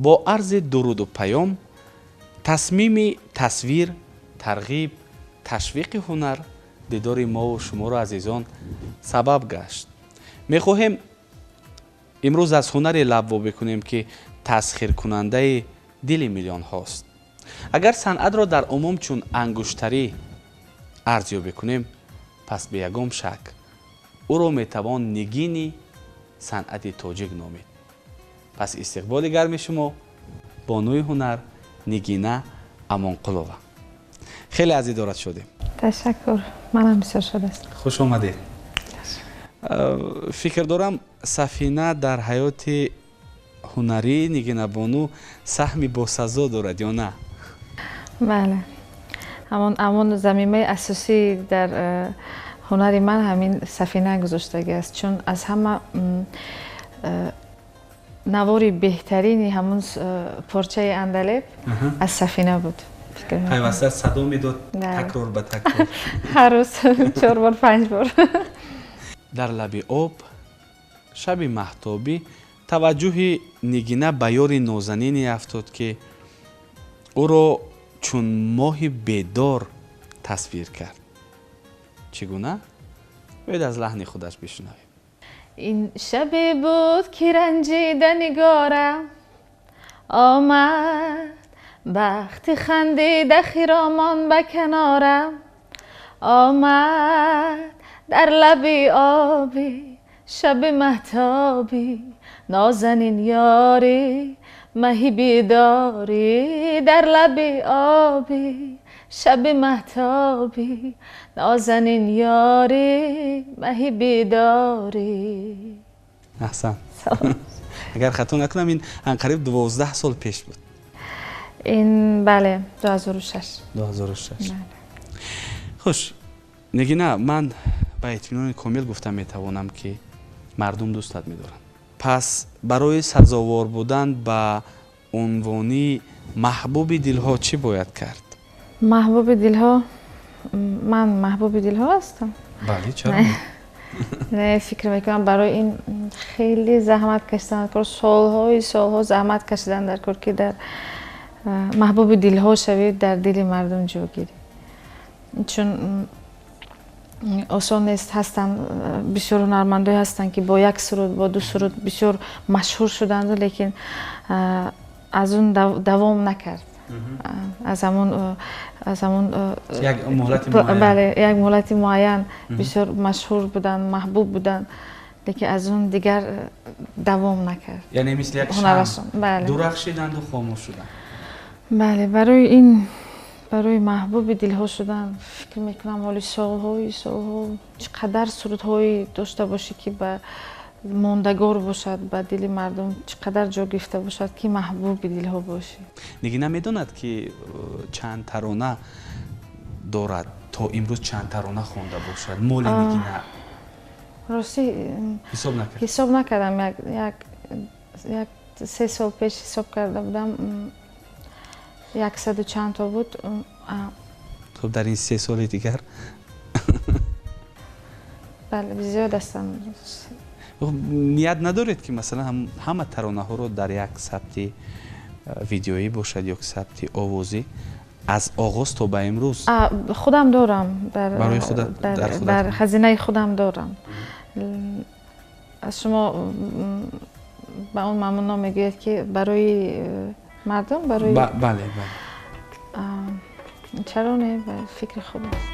Бо арзи дуруду паём тасмими тасвир, тарғиб, ташвиқи ҳунар дидори мову шуморо, азизон, сабаб гашт. Мехоҳем имрӯз аз ҳунаре лаб во бикунем, ки тасхиркунандаи дили миллионҳост. Агар санъатро дар умум чун ангуштарӣ арзёбӣ кунем, пас бе ягон шак ӯро метавон нигини санъати тоҷик номид. Пас истиқболи гарми шумо, бонуи ҳунар Нигина Амонқулова. Хеле аз дидорат шудем. Ташаккур, манам бисёр шод ҳастам. Хуш омадед. Фикр дорам, сафина дар ҳаёти ҳунарии Нигинабону саҳми босазо дорад ё на? Бале, ҳамон замимаи асосӣ дар ҳунари ман ҳамин сафина гузоштагӣ аст, чун аз ҳама навори беҳтарини ҳамун порчаи андалеб аз сафина буд. Пайваста садо медод, такрор ба такрор. Ҳар рӯз чор бор, панҷ бор. Дар лаби об, шаби маҳтобӣ, таваҷҷӯҳи Нигина ба ёри нозанине афтод, ки ӯро чун моҳи бедор тасвир кард. Чӣ гуна? Биёед, аз лаҳни худаш бишунавем. Ин шабе буд, ки ранҷида нигорам омад, бахти хандида хиромон ба канорам омад. Дар лаби обӣ, шаби маҳтобӣ, нозанин ёрӣ, маҳи бедорӣ. Дар лаби обӣ, шаби маҳтобӣ, нозанин ёрӣ, маҳи бедорӣ. Аҳсан. Агар хато накунам, ин анқариб 12 сол пеш буд. Ин, бале, 2006. 2006. Хуш, Нигина, ман ба итминони комил гуфта метавонам, ки мардум дӯстат медоранд. Пас барои сазовор будан ба унвони маҳбуби дилҳо чӣ бояд кард? Маҳбуби дилҳо? Ман маҳбуби дилҳо ҳастам? Бале, чаро? Не, фикр мекунам, барои ин хеле заҳмат кашидан дар кор, солҳои солҳо заҳмат кашидан дар кор, ки дар маҳбуби дилҳо шавед, дар дили мардум ҷо гирӣ, чун осон нест. Ҳастанд бисёр ҳунармандое ҳастанд, ки бо як суруд, бо ду суруд бисёр машҳур шуданд, лекин аз он давом накард, аз ҳамон бале, як муҳлати муайян бисёр машҳур буданд, маҳбуб буданд, лекин аз он дигар давом накард. Яъне мисли як дурахшиданду хомӯш шуданд. Бале, барои ин, барои маҳбуби дилҳо шудан, фикр мекунам, ҳоли солҳои солҳо чӣ қадар сурудҳое дошта бошӣ, ки ба мондагор бошад, ба дили мардум чӣ қадар ҷо гирифта бошад, ки маҳбуби дилҳо бошӣ. Нигина медонад, ки чанд тарона дорад, то имрӯз чанд тарона хонда бошад моли Нигина? Ростӣ, ҳисоб накард? Ҳисоб накардам. Як 3 сол пеш ҳисоб карда будам, яксаду чанд то буд. Хуб, дар ин 3 соли дигар? Бале, зиёд ҳастанд. Ният надоред, ки масалан ҳама таронаҳоро дар як сабти видеоӣ бошад ё сабти овозӣ, аз оғоз то ба имрӯз? Худам дорам. Барои худат? Дар хазинаи худам дорам. Аз шумо ба он маъно мегӯяд, ки барои мардум, барои Бале. Чаро не, фикри хуб аст.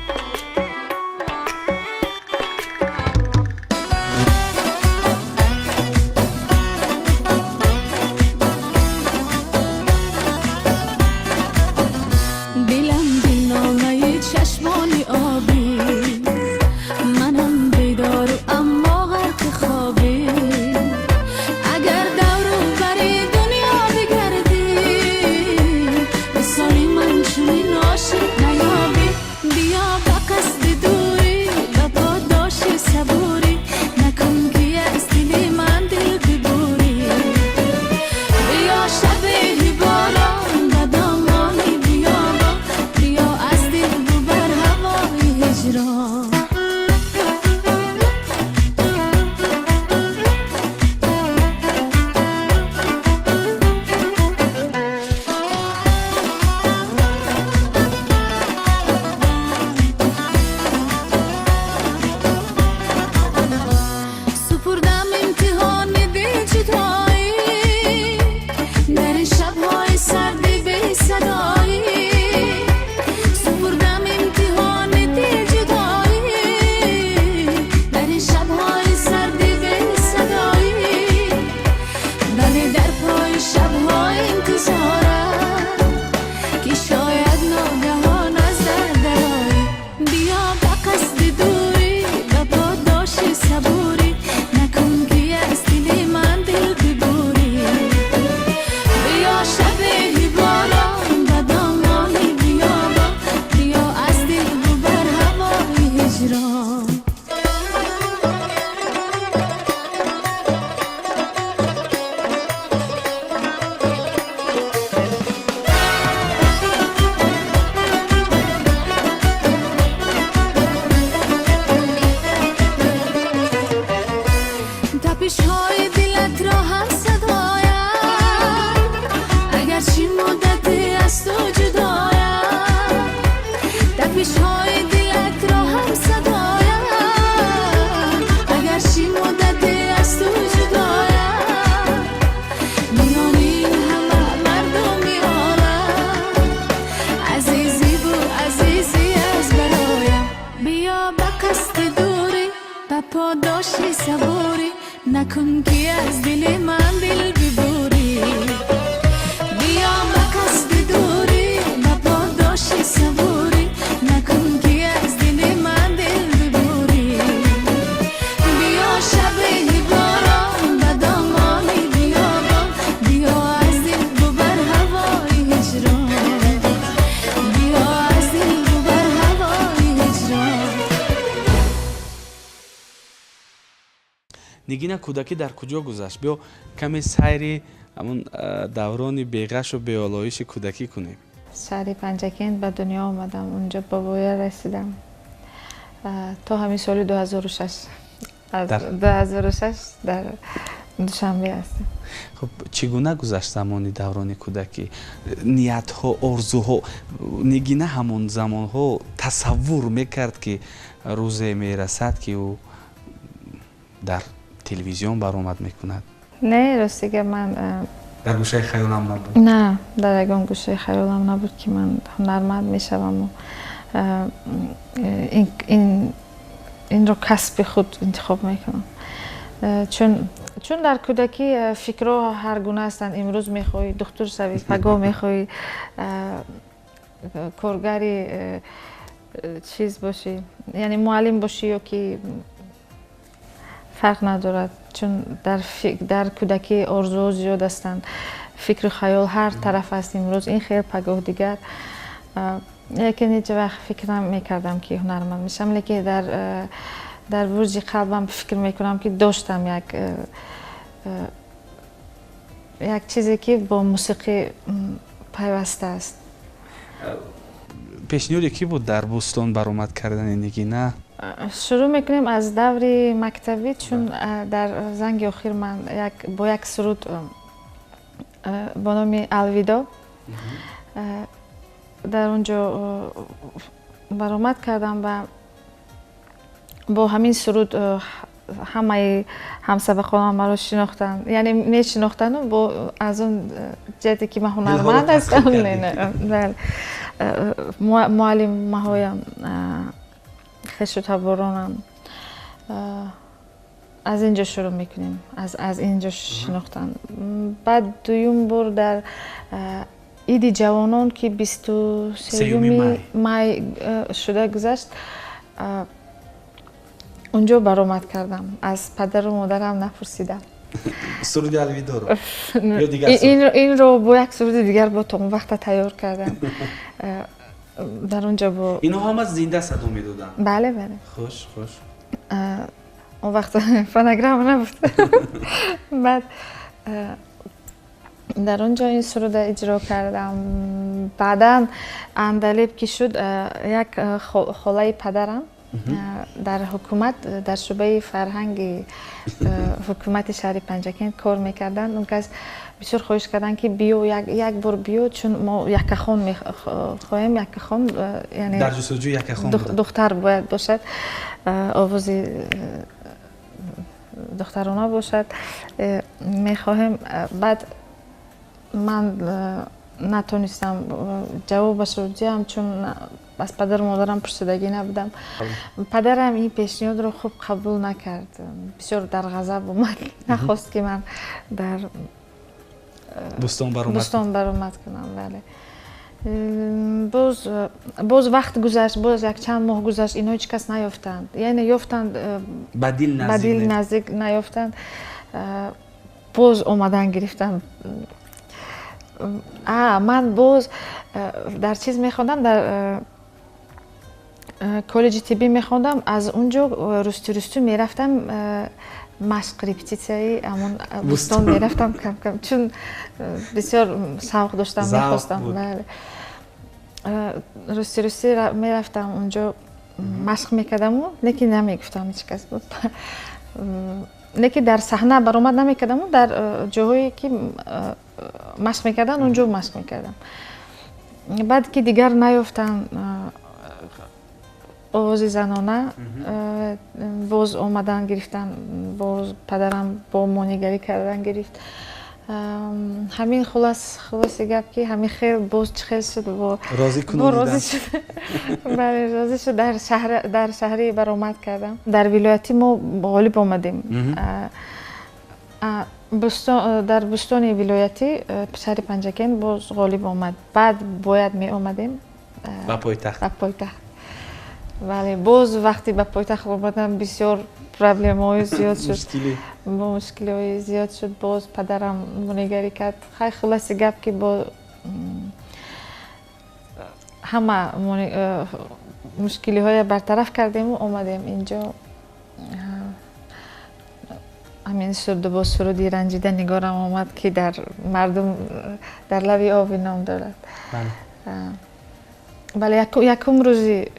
Дилам дилномаи чашмони обӣ, манам бедору, аммо ғарқи хобӣ. Агар давру бари дунё бигардӣ, мисоли ман чунин ошиқ наёбӣ. Биё ба Тапишҳои дилатро ҳам садоям, агарчи муддате аз ту ҷудоям, миёни ҳама мардуми олам азизиву азизӣ аз бароям. Биё ба қасди дурӣ, ба подоши сабурӣ, накун ки аз дили ман дил бибурӣ. Биё ба қасди дурӣ, ба подоши сабурӣ, накун ки аз дили ман дил бибурӣ. Биё шаби борон ба домони биёбон, биё аз дил бубар ҳавои ҳиҷрон, биё аз дил бубар ҳавои ҳиҷрон. Нигина, кӯдакӣ дар куҷо гузашт? Биё каме сайри ҳамун даврони беғашу беолоиши кӯдакӣ кунем. Шаҳри Панҷакент ба дунё омадам, унҷо ба воя расидам то ҳамин соли 2006. Аз 2006 дар Душанбе ҳастем. Хуб, чӣ гуна гузашт замони даврони кӯдакӣ? Ниятҳо, орзуҳо, Нигина ҳамон замонҳо тасаввур мекард, ки рӯзе мерасад, ки ӯ дар телевизион баромад мекунад? Не, рости гап, ман дар гӯшаи хаёлам набуд. На, дар ягон гӯшаи хаёлам набуд, ки ман ҳунарманд мешаваму инро касби худ интихоб мекунам. Чун дар кӯдакӣ фикрҳо ҳар гуна ҳастанд. Имрӯз мехоҳӣ духтур шавӣ, пагоҳ мехоҳӣ коргари чиз бошӣ, яъне муаллим бошӣ ё ки фарқ надорад, чун дар кӯдакӣ орзуҳо зиёд ҳастанд, фикру хаёл ҳар тараф аст, имрӯз ин хел, пагоҳ дигар. Лекин ҳеҷ вақт фикр намекардам, ки ҳунарманд мешавам, лекин дар бурҷи қалбам фикр мекунам, ки доштам як чизе, ки бо мусиқӣ пайваста аст. Пешниҳоди кӣ буд дар Бӯстон баромад кардани Нигина? Шурӯъ мекунем аз даври мактабӣ, чун дар занги охир ман бо як суруд бо номи «Алвидо» дар он ҷо баромад кардам ва бо ҳамин суруд ҳамаи ҳамсабақонам маро шинохтанд, яъне мешинохтанду бо аз он ҷиҳате, ки ман ҳунарманд ҳастам, муаллимаҳоям, хешу таборонам. Аз ин ҷо шурӯъ мекунем, аз ин ҷо шинохтанд. Баъд дуюм бор дар иди ҷавонон, ки 23-юми май шуда гузашт, унҷо баромад кардам. Аз падару модарам напурсидам. Суруди «Алвидоро»? Инро бо як суруди дигар бо то он вақта тайёр кардам дар он ҷо бо Инҳо ҳама зинда садо медоданд? Бале, бале. Хуш, хуш. Он вақт фонограмма набуд. Баъд дар он ҷо ин суруда иҷро кардам. Баъдан андалеб ки шуд, як холаи падарам дар ҳукумат, дар шӯъбаи фарҳанги ҳукумати шаҳри Панҷакент кор мекарданд. Он кас бисёр хоҳиш карданд, ки биё, як бор биё, чун мо яккахон мехоҳем, яккахон, яъне дар ҷустуҷӯи яккахон. Духтар бояд бошад, овози духтарона бошад, мехоҳем. Баъд ман натонистам ҷавобашро диҳам, чун аз падару модарам пурсидагӣ набудам. Падарам ин пешниҳодро хуб қабул накард, бисёр дар ғазаб омад, нахост, ки ман дар Бӯстон баромад кунам. Бале, боз вақт гузашт, боз якчанд моҳ гузашт, ино ҳеҷ кас наёфтанд, яъне ёфтанд, ба дил наздик наёфтанд. Боз омадан гирифтанд. Ман боз дар чиз мехондам, дар коллеҷи тиббӣ мехондам. Аз он ҷо русту русту мерафтам машқ, репетитсияи ҳамон Бӯстон мерафтам камкам, чун бисёр шавқ доштам, мехостам. Русти рустӣ мерафтам, унҷо машқ мекардаму, лекин намегуфтам ҳеҷ кас буд. Лекин дар саҳна баромад намекардаму, дар ҷоҳое ки машқ мекарданд, унҷо машқ мекардам. Баъд ки дигар наёфтанд. Овози занона боз омадан гирифтан, боз падарам бо монигарӣ кардан гирифт. Ҳамин хулоси гап, ки ҳамин хел боз чӣ хел шуд, розӣ шуд. Бале, розӣ шуд. Дар шаҳрӣ баромад кардам. Дар вилоятӣ мо ғолиб омадем. Дар Бӯстони вилоятӣ шаҳри Панҷакент боз ғолиб омад. Баъд бояд меомадем ба пойтахт. Ба пойтахт, бале. Боз вақте ба пойтахт омадам, бисёр проблемаҳои зиёд шуд, мушкилиҳои зиёд шуд. Боз падарам мунигарӣ кард. Хай, хулоси гап, ки бо ҳама мушкилиҳоя бартараф кардему омадем инҷо. Ҳамин суруду бо суруди «Ранҷида нигорам» омад, ки дар мардум дар лаби оби ном дорад. Бале, якум рӯзи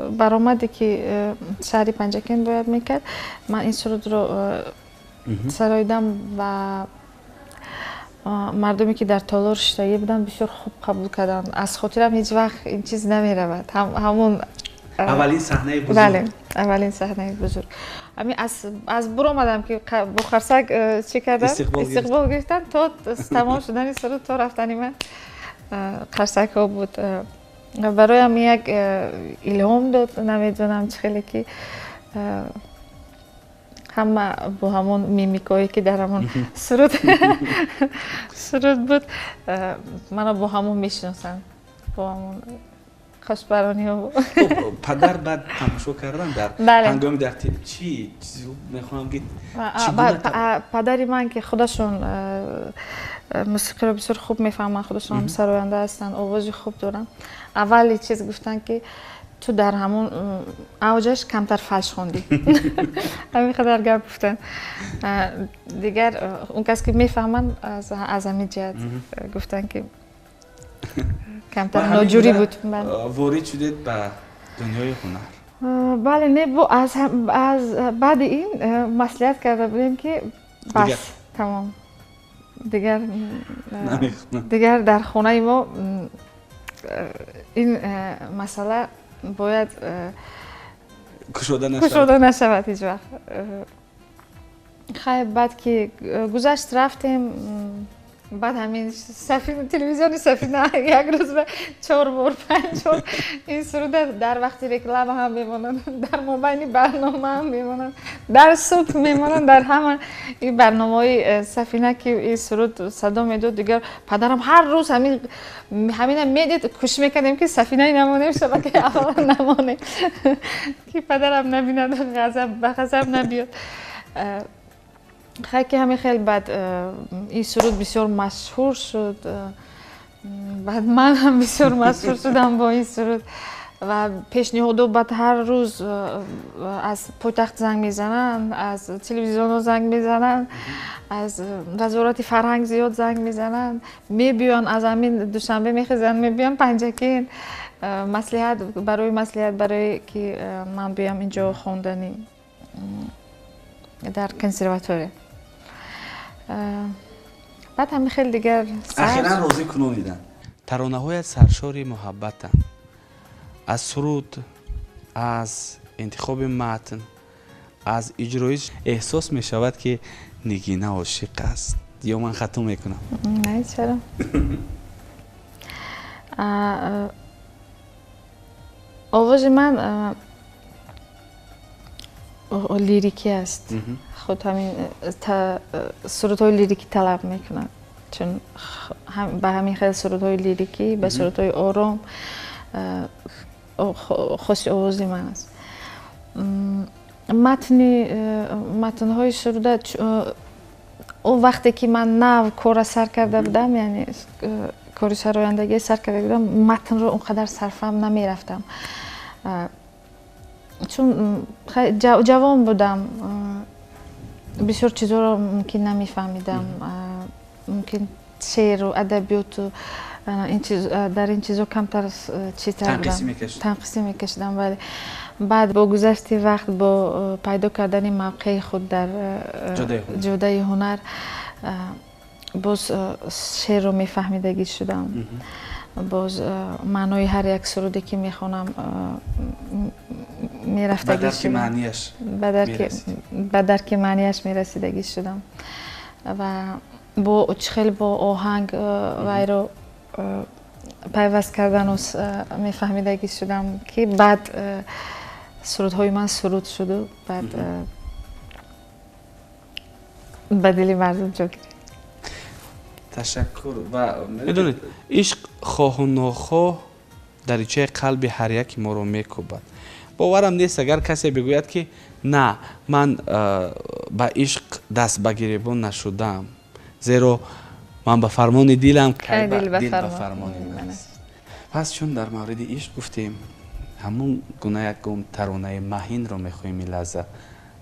баромаде, ки шаҳри Панҷакент бояд мекард, ман ин сурудро сароидам ва мардуме, ки дар толор шиштагӣ буданд, бисёр хуб қабул карданд. Аз хотирам ҳеҷ вақт ин чиз намеравад, ҳамон Аввалин саҳнаи бузург. Бале, аввалин саҳнаи бузург. Ҳамин аз буромадам, ки бо қарсак чӣ кардам, истиқбол гирифтам, то тамом шудани суруд, то рафтани ман қарсакҳо буд. Бароям як илҳом дод, намедонам чӣ хеле, ки ҳама бо ҳамон мимикое, ки дар ҳамон суруд буд, маро бо ҳамон мешиносанд, бо ҳамон хушбарониҳо. Падар баъд тамошо кардан дар ҳангоми дар чӣ мехоҳам, ки Падари ман, ки худашон мусиқиро бисёр хуб мефаҳманд, худашон сароянда ҳастанд, овози хуб доранд, аввали чиз гуфтанд, ки ту дар ҳамон авҷаш камтар фалш хондӣ. Ҳамин қадар гап гуфтанд. Дигар он кас, ки мефаҳманд, аз ҳамин ҷиҳат гуфтанд, ки камтар ноҷурӣ буд. Ворид шудед ба дунёи ҳунар. Бале, не, бо аз баъди ин маслиҳат карда будем, ки бас, тамом, дигар дар хонаи мо ин масъала бояд кушода нашавад ҳеҷ вақт. Хай, баъд ки гузашт, рафтем. Баъд ҳамин телевизиони Сафина як рӯз ба чор бор, панҷ бор ин суруда дар вақти реклама ҳам мемонанд, дар мобайни барнома ҳам мемонанд, дар субҳ мемонанд, дар ҳама ин барномаҳои Сафина, ки ин суруд садо медод. Дигар падарам ҳар рӯз ҳамина медид. Кӯшиш мекардем, ки Сафинаи намонем, шабакаи аввала намонем, ки падарам набинад, ба ғазаб набиёд. Хай, ки ҳамин хел баъд ин суруд бисёр машҳур шуд. Баъд ман ҳам бисёр машҳур шудам бо ин суруд ва пешниҳодо баъд ҳар рӯз аз пойтахт занг мезананд, аз телевизионҳо занг мезананд, аз Вазорати фарҳанг зиёд занг мезананд, мебиёнд, аз ҳамин Душанбе мехезанд, мебиёнд Панҷакент маслиҳат, барои маслиҳат, барое ки ман биёям инҷо хондани дар консерватория. Баъд ҳамин хел дигар. Ахиран розӣ кунониданд. Таронаҳоят саршори муҳаббатанд. Аз суруд, аз интихоби матн, аз иҷроиш эҳсос мешавад, ки Нигина ошиқ аст. Ё ман хато мекунам? Не, чаро? Овози ман лирикӣ аст. Худ ҳамин сурудҳои лирикӣ талаб мекунад, чун ба ҳамин хел сурудҳои лирикӣ, ба сурудҳои ором хоси овози ман аст. Матни матнҳои суруда, он вақте ки ман нав корра сар карда будам, яъне кори сарояндагӣ сар карда будам, матнро он қадар сарфаҳм намерафтам, чун ҷавон будам, бисёр чизҳоро мумкин намефаҳмидам, мумкин шеъру адабиёту дар ин чизҳо камтар чизтар будам, танқисӣ мекашидам. Бале, баъд бо гузашти вақт, бо пайдо кардани мавқеи худ дар ҷодаи ҳунар, боз шеърро мефаҳмидагӣ шудам. Боз маънои ҳар як суруде ки мехонам мерафтагӣ шудам, ба дарки маънияш мерасидагӣ шудам ва бо чӣ хел бо оҳанг вайро пайваст кардану мефаҳмидагӣ шудам, ки баъд сурудҳои ман суруд шуду баъд ба дили мардум ҷо гирифт. Ташаккур. Ва медонед, ишқ хоҳу нохоҳ даричаи қалби ҳар яки моро мекӯбад. Боварам нест агар касе бигӯяд, ки на, ман ба ишқ даст ба гиребон нашудам, зеро ман ба фармони дилам, дил ба фармони ман аст. Пас чун дар мавриди ишқ гуфтем, ҳамун гуна якгум таронаи маҳинро мехоҳем ин лаҳза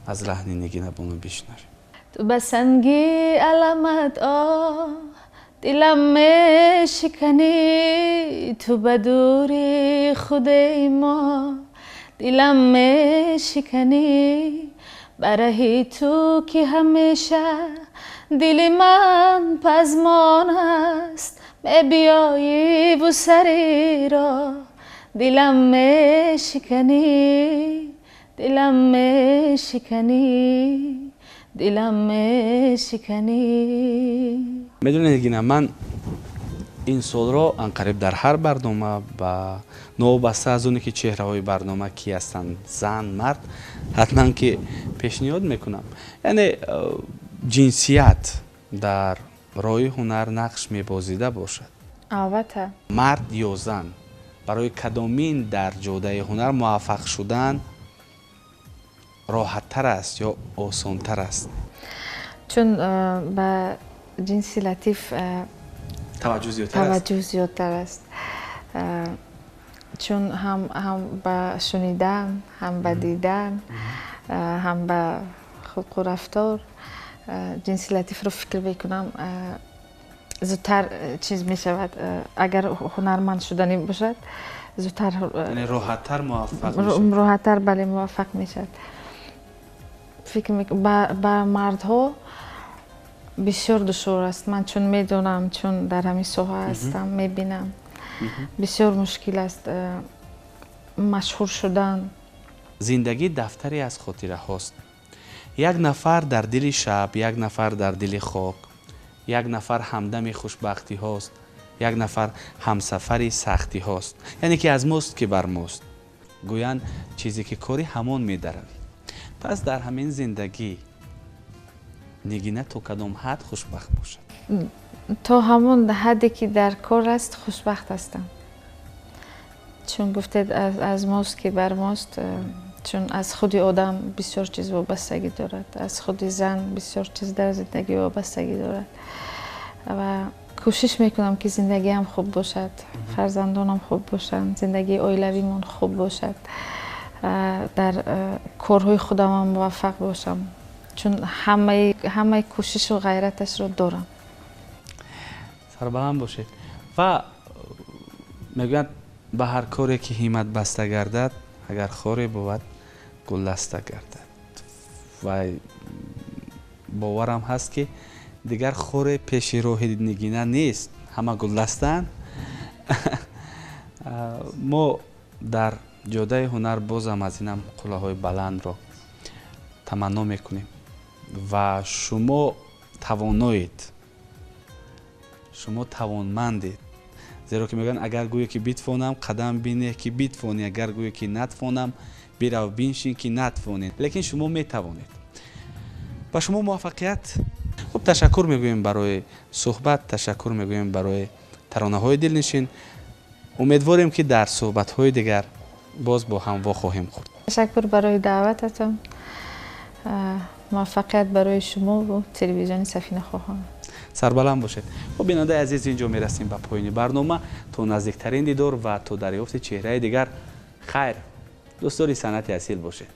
аз лаҳни Нигина бону бишнавем. Ту ба санги аламат дилам мешиканӣ, ту ба дури худаи мо дилам мешиканӣ, ба раҳи ту ки ҳамеша дили ман пазмон аст, мебиёиву сари роҳ дилам мешиканӣ, дилам мешиканӣ, дилам мешиканӣ. Медонед, Нигина, ман ин солро анқариб дар ҳар барнома ба новобаста аз оне ки чеҳраҳои барнома ки ҳастанд, зан, мард, ҳатман ки пешниҳод мекунам. Яъне ҷинсият дар роҳи ҳунар нақш мебозида бошад. Албатта. Мард ё зан барои кадомин дар ҷодаи ҳунар муваффақ шудан роҳаттар аст ё осонтар аст? Чун ба ҷинси латиф таваҷҷӯҳ зиёдтар аст, чун ҳам ба шунидан, ҳам ба дидан, ҳам ба хулқу рафтор ҷинси латифро фикр мекунам зудтар чиз мешавад. Агар ҳунарманд шуданӣ бошад, зудтар, роҳаттар муваффақ мешавад. Роҳаттар, бале, муваффақ мешавад. Фикр мекунам ба мардҳо бисёр душвор аст. Ман чун медонам, чун дар ҳамин соҳа ҳастам, мебинам, бисёр мушкил аст машҳур шудан. Зиндагӣ дафтаре аз хотираҳост. Як нафар дар дили шаб, як нафар дар дили хок, як нафар ҳамдами хушбахтиҳост, як нафар ҳамсафари сахтиҳост. Яъне ки аз мост ки бар мост. Гӯянд чизе ки кори ҳамон медаравӣ. Пас дар ҳамин зиндагӣ Нигина то кадом ҳад хушбахт бошад? То ҳамон ҳадде ки дар кор аст хушбахт ҳастам. Чун гуфтед аз мост ки бар мост, чун аз худи одам бисёр чиз вобастагӣ дорад, аз худи зан бисёр чиз дар зиндагӣ вобастагӣ дорад ва кӯшиш мекунам ки зиндагиам хуб бошад, фарзандонам хуб бошанд, зиндагии оилавимон хуб бошад, дар корҳои худамам муваффақ бошам, чун ҳамаи кӯшишу ғайраташро дорам. Сарбаланд бошед. Ва мегӯянд ба ҳар коре ки ҳиммат баста гардад, агар хоре бувад гулдаста гардад. Ва боварам ҳаст ки дигар хоре пеши роҳи Нигина нест, ҳама гулдастанд. Мо дар ҷодаи ҳунар бозам аз инам қуллаҳои баландро таманно мекунем ва шумо тавоноед, шумо тавонмандед, зеро ки мегӯянд агар гӯе ки битвонам, қадам бинеҳ ки битвонӣ, агар гӯе ки натвонам, бирав биншин ки натвонӣ. Лекин шумо метавонед. Ба шумо муваффақият. Хуб, ташаккур мегӯем барои суҳбат, ташаккур мегӯем барои таронаҳои дилнишин. Умедворем ки дар суҳбатҳои дигар боз бо ҳам вохоҳем хӯрд. Ташаккур барои даъвататон. Муваффақият барои шумо ва телевизиони Сафина хоҳам. Сарбаланд бошед. Хуб, бинандаи азиз, инҷо мерасем ба поёни барнома. То наздиктарин дидор ва то дарёфти чеҳраи дигар, хайр. Дӯстдори санъати асил бошед.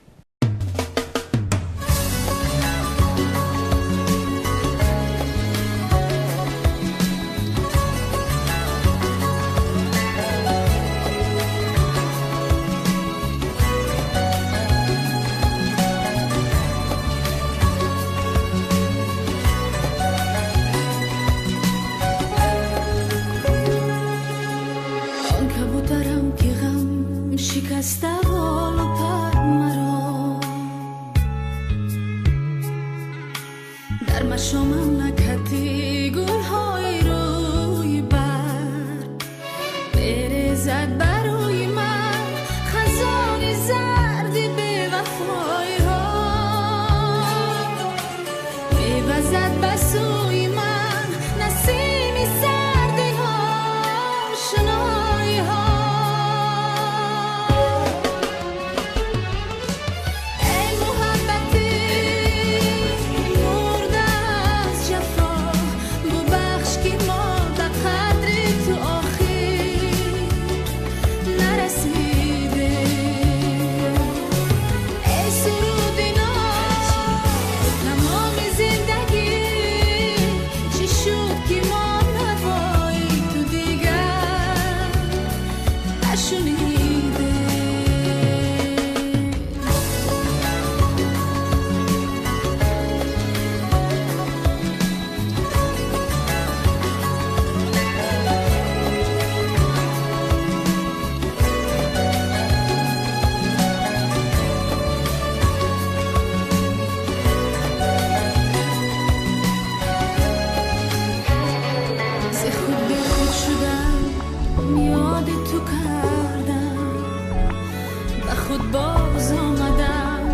Худ боз омадам,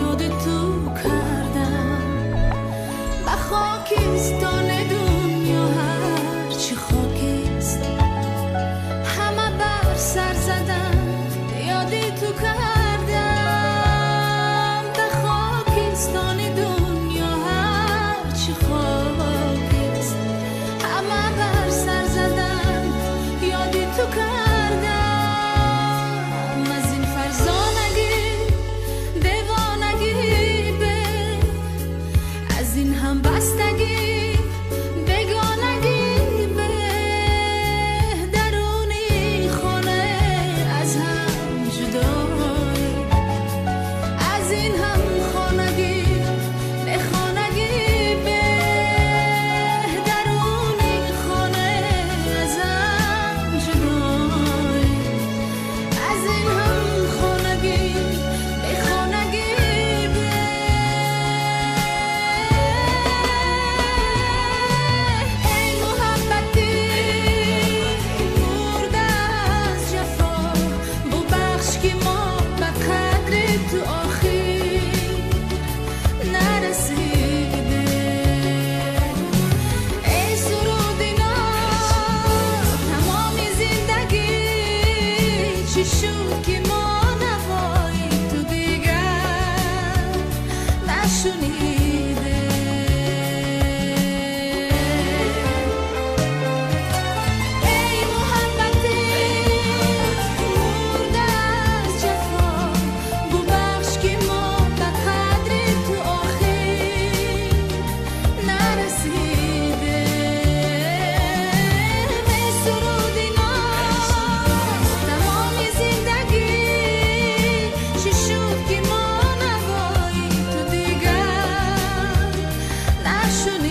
ёди ту кардам. Ба хокистони дунё ҳарчи хокист, ҳама бар сар задам, ёди ту кардам. Ба хокистони дунё ҳарчи хокист, ҳама бар сар задам, ёди ту кардам. Аз ин фарзонагӣ девонагӣ бе, аз ин ҳамбастагӣ бегонагӣ бе. Даруни хона аз ҳам ҷудоӣ, аз ин ҳам хонагӣ бехонагӣ бе. Даруни хона аз ҳам ҷудоӣ, аз ин ҳам хонагӣ бехонагӣ бе. Эй муҳаббати мурда аз ҷафо, бубахш ки мо ба қадри ту охир нарасидем. Эй суруди ноб, тамоми зиндагӣ, чӣ шуд ки мо навои ту дигар нашунидем? Эй муҳаббати мурда аз ҷафо, бубахш ки мо ба қадри ту охир нарасидем. Эй суруди ноб, тамоми зиндагӣ, чӣ шуд ки мо навои ту дигар нашунидем?